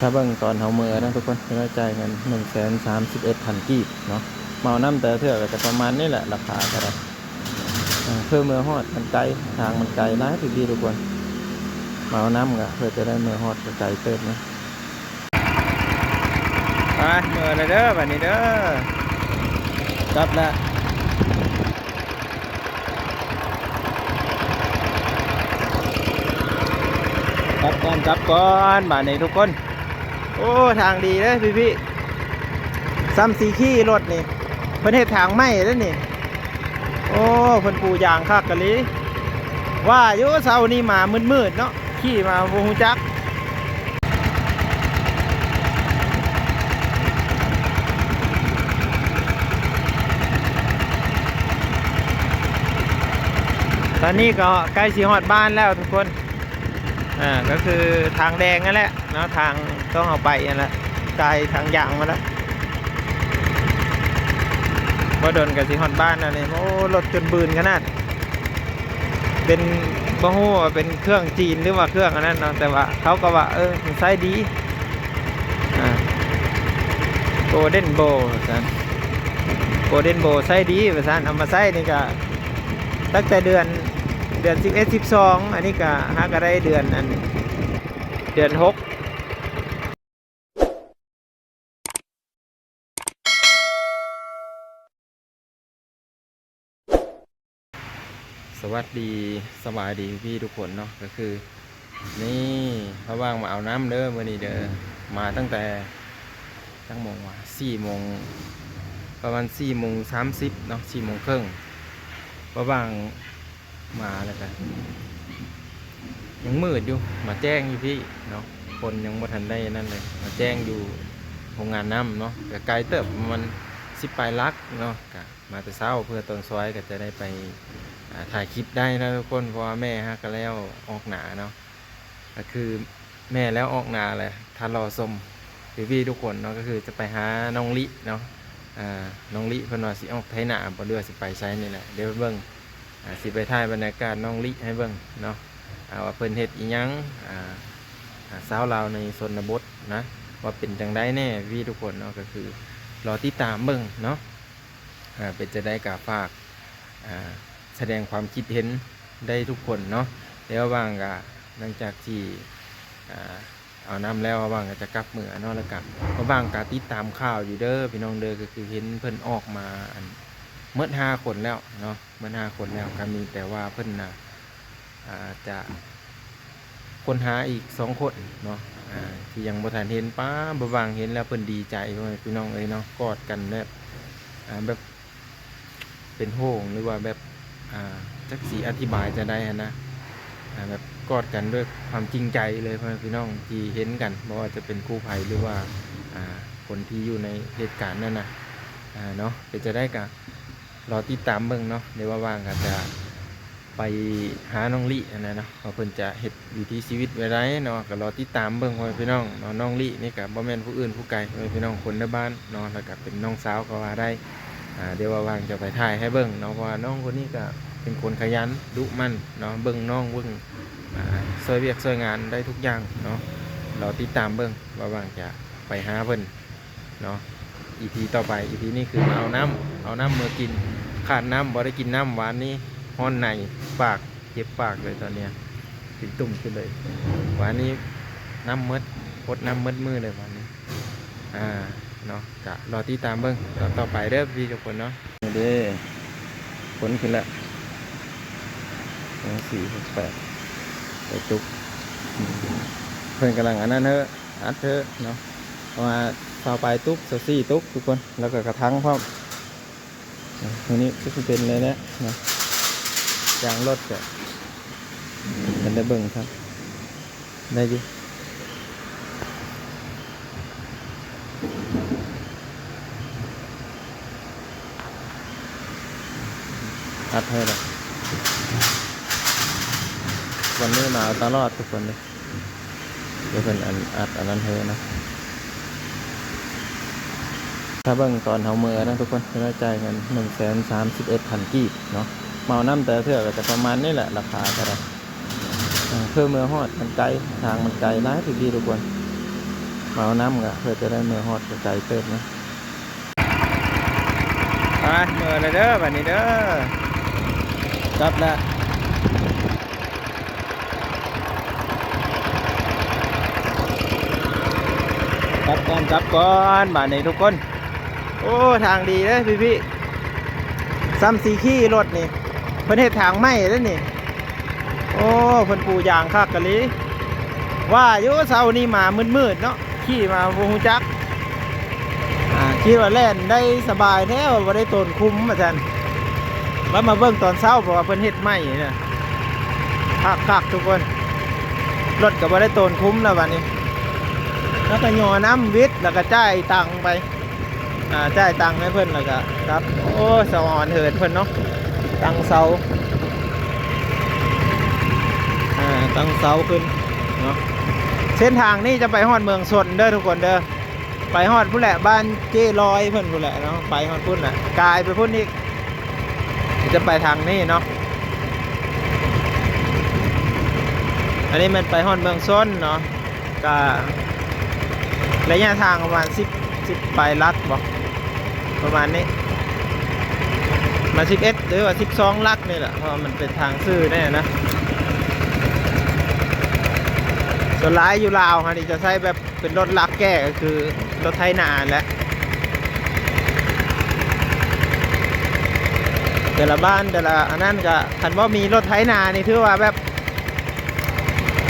ຖ້າເບິ່ງຕອນເຮົາເມືອນະທຸກຄົນ ເຮົາຈ່າຍເງິນໜຶ່ງແສນສາມສິບເອັດພັນກີບເນາະ. ເໝົານຳແຕ່ລະເທື່ອກໍຈະປະມານນີ້ແຫຼະ ລາຄາກໍໄດ້. ເອີ ເພື່ອເມືອຮອດມັນໄກ ທາງມັນໄກຫຼາຍພີ່ໆທຸກຄົນ. ເໝົານຳກໍເພື່ອຈະໄດ້ເມືອຮອດກໍໄກເຕີບນະ. ໄປ ເມືອແລ້ວເດີ ບາດນີ້ເດີ ກັບແລ້ວ. ກັບກ່ອນ ກັບກ່ອນ ບາດນີ້ທຸກຄົນ. ໂອ້ ທາງດີເດ້ພີ່ໆ ສ່ຳຊິຂີ່ລົດນີ້ ເພິ່ນເຮັດທາງໃໝ່ເດ້ນີ້. ໂອ້ ເພິ່ນປູຢາງຄັກກະລີ. ວ່າຢູ່ເຊົ້ານີ້ມາມືດໆເນາະ ຂີ່ມາບໍ່ຮູ້ຈັກ. ຕອນນີ້ກໍໃກ້ຊິຮອດບ້ານແລ້ວທຸກຄົນ. ອ່າ ກໍຄືທາງແດງນັ້ນແຫຼະເນາະ ທາງຕ້ອງເຮົາໄປຫັ້ນແຫຼະ ກາຍທາງຢາງມາແລ້ວ. ບໍ່ດົນກໍຊິຮອດບ້ານແລ້ວນີ້. ໂອ້ ລົດຈົນບືນຂະໜາດ ເປັນ ບໍ່ຮູ້ວ່າເປັນເຄື່ອງຈີນ ຫຼືວ່າເຄື່ອງອັນນັ້ນເນາະ ແຕ່ວ່າເຂົາກໍວ່າ ເອີ ມັນໃຊ້ດີ. ອ່າ Golden Bow ວ່າຊັ້ນ Golden Bow ໃຊ້ດີວ່າຊັ້ນ. ເອົາມາໃຊ້ນີ້ກໍຕັ້ງແຕ່ເດືອນ ເດືອນສິບເອັດ ສິບສອງ ອັນນີ້ກໍຫາກໍໄດ້ເດືອນ ອັນ ເດືອນຫົກ. ສະຫວັດດີ ສະບາຍດີພີ່ໆທຸກຄົນເນາະ. ກໍຄືນີ້ ລະຫວ່າງມາເອົານ້ຳເດີ ມື້ນີ້ເດີ ມາຕັ້ງແຕ່ຈັກໂມງວະ ສີ່ໂມງ ປະມານສີ່ໂມງສາມສິບເນາະ ສີ່ໂມງເຄິ່ງ. ລະຫວ່າງມາແລ້ວກະຍັງມືດຢູ່ ມາແຈ້ງຢູ່ພີ້ເນາະ ຄົນຍັງບໍ່ທັນໄດ້ນັ້ນເລີຍ. ມາແຈ້ງຢູ່ໂຮງງານນ້ຳເນາະ ກະໄກເຕີບ ປະມານສິບປາຍຫຼັກເນາະ. ກະ ມາແຕ່ເຊົ້າ ເພື່ອຕອນສວາຍກໍຈະໄດ້ໄປ ອ່າ ຖ່າຍຄລິບໄດ້ນະທຸກຄົນ ເພາະວ່າແມ່ເຮົາກໍແລ້ວອອກນາເນາະ. ກໍຄືແມ່ແລ້ວອອກນາແຫຼະ ຖ້າລໍຊົມພີ່ໆທຸກຄົນເນາະ. ກໍຄືຈະໄປຫານ້ອງລິເນາະ ອ່າ ນ້ອງລິເພິ່ນວ່າຊິອອກໄຖນາບໍ່ ຫຼືວ່າຊິໄປໃສນີ້ແຫຼະ. ດຽວເບິ່ງ ອ່າ ຊິໄປຖ່າຍບັນຍາກາດນ້ອງລິໃຫ້ເບິ່ງເນາະ ອ່າ ວ່າເພິ່ນເຮັດອີ່ຫຍັງ ອ່າ ອ່າ ຊາວລາວໃນຊົນນະບົດນະ ວ່າເປັນຈັ່ງໃດແດ່ພີ່ໆທຸກຄົນເນາະ. ກໍຄືລໍຕິດຕາມເບິ່ງເນາະ. ອ່າ ເປັນຈັ່ງໃດກໍຝາກ ອ່າ ສະແດງຄວາມຄິດເຫັນໄດ້ທຸກຄົນເນາະ. ແລ້ວວ່າງກໍ ຫຼັງຈາກທີ່ ອ່າ ເອົານ້ຳແລ້ວ ວ່າງກໍຈະກັບເມືອເນາະ. ແລ້ວກໍວ່າງກໍຕິດຕາມຂ່າວຢູ່ເດີພີ່ນ້ອງເດີ ກໍຄືເຫັນເພິ່ນອອກມາ ອັນ ໝົດຫ້າຄົນແລ້ວເນາະ ໝົດຫ້າຄົນແລ້ວ. ກໍມີແຕ່ວ່າເພິ່ນນະ ອ່າ ຈະຄົ້ນຫາອີກສອງຄົນເນາະ ອ່າ ທີ່ຍັງບໍ່ທັນເຫັນ. ປ້າ ບໍ່ວ່າງເຫັນແລ້ວເພິ່ນດີໃຈ ພໍ່ແມ່ພີ່ນ້ອງເອີຍເນາະ ກອດກັນແບບ ອ່າ ແບບເປັນຫ່ວງ ຫຼືວ່າແບບ ອ່າ ຈັກຊິອະທິບາຍຈັ່ງໃດຫັ້ນນະ ອ່າ ແບບກອດກັນດ້ວຍຄວາມຈິງໃຈເລີຍ ພໍ່ແມ່ພີ່ນ້ອງທີ່ເຫັນກັນ ບໍ່ວ່າຈະເປັນກູ້ໄພ ຫຼືວ່າ ອ່າ ຄົນທີ່ຢູ່ໃນເຫດການນັ້ນນະ ອ່າ ເນາະ. ເປັນຈັ່ງໃດກໍ ລໍຕິດຕາມເບິ່ງເນາະ ດຽວວ່າງໆກໍຈະໄປຫານ້ອງລິຫັ້ນນະເນາະ ວ່າເພິ່ນຈະເຮັດວິຖີຊີວິດແນວໃດເນາະ. ກໍລໍຕິດຕາມເບິ່ງ ພໍ່ແມ່ພີ່ນ້ອງເນາະ. ນ້ອງລິນີ້ກໍບໍ່ແມ່ນຜູ້ອື່ນຜູ້ໄກ ພໍ່ແມ່ພີ່ນ້ອງ ຄົນໃນບ້ານເນາະ ແລ້ວກໍເປັນນ້ອງສາວກໍວ່າໄດ້. ອ່າ ດຽວວ່າງໆຈະໄປຖ່າຍໃຫ້ເບິ່ງເນາະ ເພາະວ່ານ້ອງຄົນນີ້ກໍເປັນຄົນຂະຫຍັນດຸໝັ່ນເນາະ ເບິ່ງນ້ອງ ເບິ່ງ ອ່າ ຊ່ວຍວຽກຊ່ວຍງານໄດ້ທຸກຢ່າງເນາະ. ລໍຕິດຕາມເບິ່ງ ວ່າວ່າງຈະໄປຫາເພິ່ນ ເນາະ. ອີພີຕໍ່ໄປ ອີພີນີ້ຄືມາເອົານ້ຳ ເອົານ້ຳເມືອກິນ ຂາດນ້ຳບໍ່ໄດ້ກິນນ້ຳ. ວານນີ້ຮ້ອນໃນ ປາກ ເຈັບປາກເລີຍຕອນເນີ້ຍ ເປັນຕຸ່ມຂຶ້ນເລີຍ. ວານນີ້ນ້ຳໝົດ ອົດນ້ຳໝົດມື້ເລີຍວານນີ້ ອ່າ ເນາະ. ກະລໍຕິດຕາມເບິ່ງຕອນຕໍ່ໄປເດີພີ່ໆທຸກຄົນເນາະ. ນີ້ເດ້ ຄົນຂຶ້ນແລ້ວ ໜຶ່ງ ສີ່ ຫົກ ແປດ ໄປຕຸກ ເພິ່ນກຳລັງອັນນັ້ນເຮີ ອັດເທີເນາະ ເພາະວ່າຊາວປາຍຕຸກ ຊາວສີ່ຕຸກທຸກຄົນ ແລ້ວກໍກະທັງພ້ອມ. ມື້ນີ້ຄືຊິເປັນແນວນີ້ເນາະ ຢາງລົດກະ ເພິ່ນໄດ້ເບິ່ງຊ້ຳ ໄດ້ຢູ່ ອັດເທີລະ ວັນນີ້ມາຕະຫຼອດທຸກຄົນເລີຍ. ດຽວເພິ່ນອັນ ອັດອັນນັ້ນເຮີເນາະ. ຖ້າເບິ່ງຕອນເຮົາເມືອນະທຸກຄົນ ເຮົາຈ່າຍເງິນໜຶ່ງແສນສາມສິບເອັດພັນກີບເນາະ. ເໝົານ້ຳແຕ່ລະເທື່ອກໍຈະປະມານນີ້ແຫຼະ ລາຄາກໍໄດ້. ເອີ ເພື່ອເມືອຮອດມັນໄກ ທາງມັນໄກຫຼາຍພີ່ໆທຸກຄົນ. ເໝົານຳກະເພື່ອຈະໄດ້ເມືອຮອດ ກະໄກເຕີບເນາະ. ໄປ ເມືອແລ້ວເດີ ບາດນີ້ເດີ ກັບແລ້ວ ກັບກ່ອນ ກັບກ່ອນ ບາດນີ້ທຸກຄົນ. ໂອ້ ທາງດີເດ້ພີ່ໆ ສ່ຳຊິຂີ່ລົດນີ້ ເພິ່ນເຮັດທາງໃໝ່ເດ້ນີ້. ໂອ້ ເພິ່ນປູຢາງຄັກກະລີ. ວ່າຢູ່ເຊົ້ານີ້ມາມືດໆເນາະ ຂີ່ມາບໍ່ຮູ້ຈັກ ອ່າ ຄິດວ່າແລ່ນໄດ້ສະບາຍແທ້ ວ່າບໍ່ໄດ້ໂຕນຂຸມວ່າຊັ້ນ. ແລ້ວມາເບິ່ງຕອນເຊົ້າ ເພາະວ່າເພິ່ນເຮັດໃໝ່ນະ ຄັກໆທຸກຄົນ. ລົດກະບໍ່ໄດ້ໂຕນຂຸມແລ້ວບາດນີ້ ແລ້ວກະຍໍນ້ຳວິດ ແລ້ວກະຈ່າຍຕັງໄປ. ອ່າ ຈ່າຍຕັງໃຫ້ເພິ່ນແລ້ວກະກັບ. ໂອ້ ສະອອນເຫີນເພິ່ນເນາະ ຕັ້ງເສົາ ອ່າ ຕັ້ງເສົາຂຶ້ນເນາະ. ເສັ້ນທາງນີ້ຈະໄປຮອດເມືອງຊົນເດີທຸກຄົນເດີ ໄປຮອດພຸ້ນແຫຼະ ບ້ານເຈ້ລອຍເພິ່ນພຸ້ນແຫຼະເນາະ ໄປຮອດພຸ້ນແຫຼະ ກາຍໄປພຸ້ນອີກ ຈະໄປທາງນີ້ເນາະ. ອັນນີ້ແມ່ນໄປຮອດເມືອງຊົນເນາະ. ກະໄລຍະທາງປະມານສິບ ສິບປາຍຫຼັກບໍ ປະມານນີ້ ມາສິບເອັດ ຫຼືວ່າສິບສອງຫຼັກນີ້ແຫຼະ ເພາະວ່າມັນເປັນທາງຊື່ແນ່ນະ. ສ່ວນຫຼາຍຢູ່ລາວຫັ້ນນີ້ຈະໃຊ້ແບບເປັນລົດລັກແກ່ ກະຄືລົດໄຖນາຫັ້ນແຫຼະ. ແຕ່ລະບ້ານແຕ່ລະອັນນັ້ນກະ ຄັນບໍ່ມີລົດໄຖນານີ້ຖືວ່າແບບ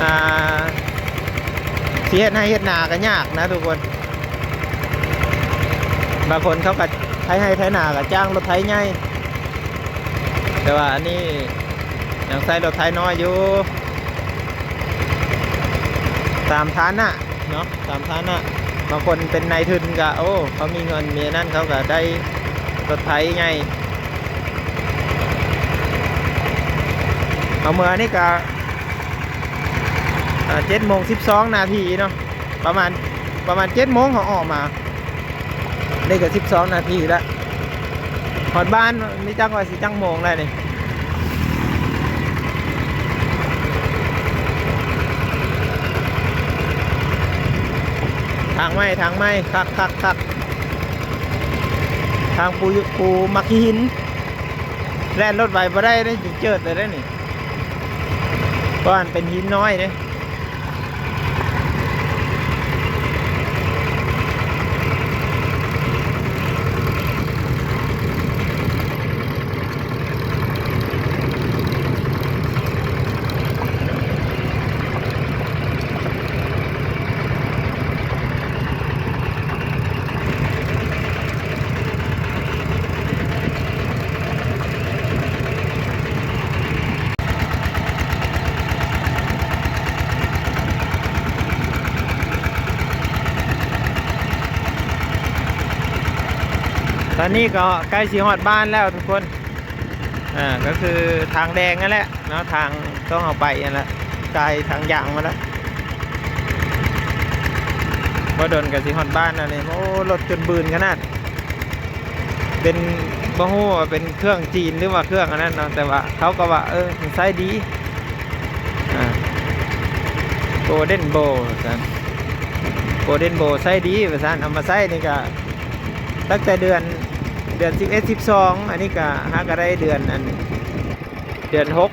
ອ່າ ຊິເຮັດໄຮ່ເຮັດນາກະຍາກນະທຸກຄົນ. ບາງຄົນເຂົາກະໄຖໄຮ່ໄຖນາກະຈ້າງລົດໄຖໃຫຍ່ ແຕ່ວ່າອັນນີ້ຍັງໃຊ້ລົດໄຖນ້ອຍຢູ່ ຕາມຖານະເນາະ ຕາມຖານະ. ບາງຄົນເປັນນາຍທຶນກະ ໂອ້ ເຂົາມີເງິນມີອັນນັ້ນ ເຂົາກະໄດ້ລົດໄຖໃຫຍ່. ເຮົາເມືອນີ້ກະ ອ່າ ເຈັດໂມງສິບສອງນາທີເນາະ ປະມານ ປະມານເຈັດໂມງເຮົາອອກມາ ນີ້ກະສິບສອງນາທີລະ ຮອດບ້ານ. ນີ້ຈັກວ່າຊິຈັກໂມງແລ້ວນີ້ ທາງໃໝ່ ທາງໃໝ່ ຄັກໆໆ ທາງປູ ປູໝາກຂີ້ຫີນ ແລ່ນລົດໄວບໍ່ໄດ້ເດ້ ຈິງເຈີດເລີຍເດ້ນີ້ ເພາະວ່າມັນເປັນຫີນນ້ອຍເດ້. ຕອນນີ້ກໍໃກ້ຊິຮອດບ້ານແລ້ວທຸກຄົນ ອ່າ ກໍຄືທາງແດງນັ້ນແຫຼະເນາະ ທາງຕ້ອງເຮົາໄປຫັ້ນແຫຼະ ກາຍທາງຢາງມາແລ້ວ ບໍ່ດົນກໍຊິຮອດບ້ານແລ້ວນີ້. ໂອ້ ລົດຈົນບືນຂະໜາດ ເປັນ ບໍ່ຮູ້ວ່າເປັນເຄື່ອງຈີນ ຫຼືວ່າເຄື່ອງອັນນັ້ນເນາະ ແຕ່ວ່າເຂົາກໍວ່າ ເອີ ມັນໃຊ້ດີ ອ່າ ໂກລເດັນໂບ ວ່າຊັ້ນ ໂກລເດັນໂບໃຊ້ດີ ວ່າຊັ້ນ. ເອົາມາໃຊ້ນີ້ກໍຕັ້ງແຕ່ເດືອນ ເດືອນສິບເອັດ ສິບສອງ ອັນນີ້ກໍຫາກໍໄດ້ເດືອນ ອັນ ເດືອນຫົກ